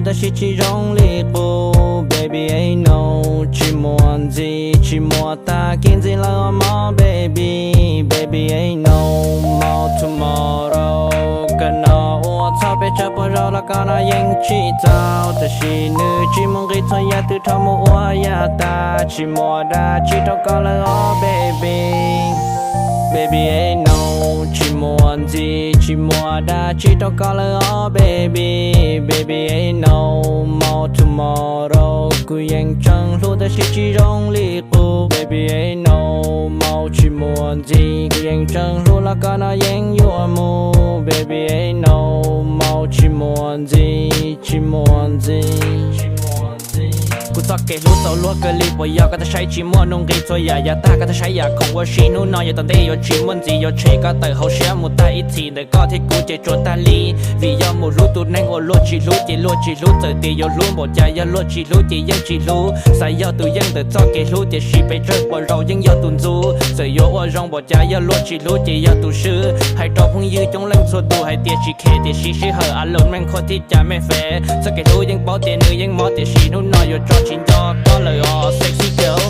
tab sis tsis zoo li qub, baby ain't no, tsis muaj ntxiv, tsis muaj tag, kis ntxiv lawm os mob, baby, baby ain't no more tomorrow. Koj no ua txhaum pes tsawg puas zaus los koj no yeej tsis txaus, tab sis nws tsis mus nqis txhua yam, twb rho mus ua yam tas, tsis muaj dab tsi rau koj lawm os baby. Baby ain't no, tsis muaj ntxiv, tsis muaj dab tsi rau koj lawm os baby. Baby ain't no more tomorrow. Kuv yeej tseem hlub tab sis tsis zoo li qub, baby ain't no more, tsis muaj ntxiv, kuv yeej tseem hlub los koj no yeej yuav mus, baby ain't no more, tsis muaj ntxiv, tsis muaj ntxiv. Kuv txoj kev hlub txaus luag kawg li, puas yog koj twb saib tsis muaj, nws nqis txhua yam yav tag, koj twb saib yam khoom ua si, hnub no yuav tom ntej yuav tsis muaj ntxiv, yuav tshem koj tawm hauv siab mus tag, ib txhis ntawm koj thiab kuv ces tsuas tag li. Vim yog mus hlub tus neeg uas luag tsis hlub ces luag tsis hlub, txawm tias yuav hlub npaum cas yog luag tsis hlub ces yeej tsis hlub. Xav yog tus yeej ntawm txoj kev hlub, tiam sis pes tsawg puas zaus yeej yog tus ntxub. Txawm yuav ua zoo npaum cas yog luag tsis hlub ces yog tus swb. Hais rau phooj ywg coob leej txhua tus hais tias tsis khe, tiam sis sij hawm a los meej qhuav thiab cas meej fev. Txoj kev hlub yeej paub tias nws yeej mob, tiam sis hnub no yuav tso tsis nco koj lawm os sexy girl.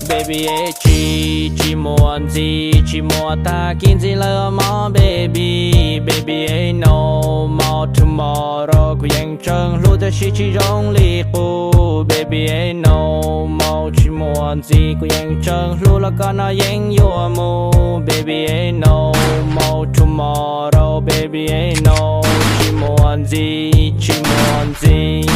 Baby, tsis, tsis muaj ntxiv, tsis muaj tag, kis ntxiv lawm os mob, baby. Baby, ain't no more tomorrow. Kuv yeej tseem hlub tab sis tsis zoo li qub, baby, ain't no more, tsis muaj ntxiv, kuv yeej tseem hlub los koj no yeej yuav mus, baby, ain't no more tomorrow, baby, ain't no, tsis muaj ntxiv, tsis muaj ntxiv.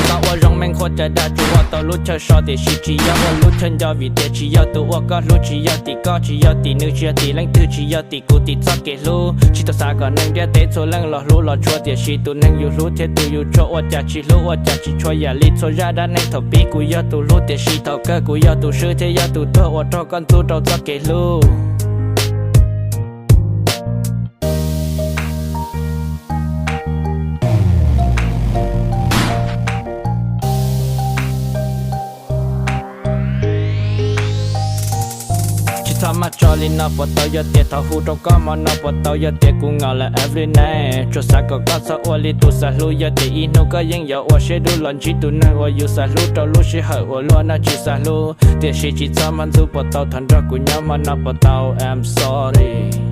Tau ua zoo meej qhuav cawv dag, tsuas ua tau lub chaw so, tiam sis tsis yog ua lub chaw nco, vim tias tsis yog tus uas koj hlub, tsis yog tim koj, tsis yog tim nws, tsis yog tim leej twg, tsis yog tim kuv, tim txoj kev hlub. Tsis tau xav kom neeg ntiaj teb txhua leej los hlub los tshua, tiam sis tus neeg yus hlub thiab tus yus tshua ua cas tsis hlub, ua cas tsis tshua yam li txhua zaj dab neeg. Thaum pib kuv yog tus hlub, tiam sis thaum kawg kuv yog tus swb thiab yog tus tuag, ua rau koj ntxub rau txoj kev hlub. Tsis txhob maj tso li no, puas tau yog tias thov hu rau koj hmo no, puas tau yog tias kuv ngam lawm every night. Tsuas xav kom koj txhob ua li tus xav hlub, yog tias ib hnub koj yeej yuav ua siab dub los ntsib tus neeg uas yus xav hlub rau lub sij hawm uas luag no tsis xav hlub, tiam sis tsis txhob maj ntxub, puas tau thov nrog kuv nyob hmo no, puas tau, I'm sorry.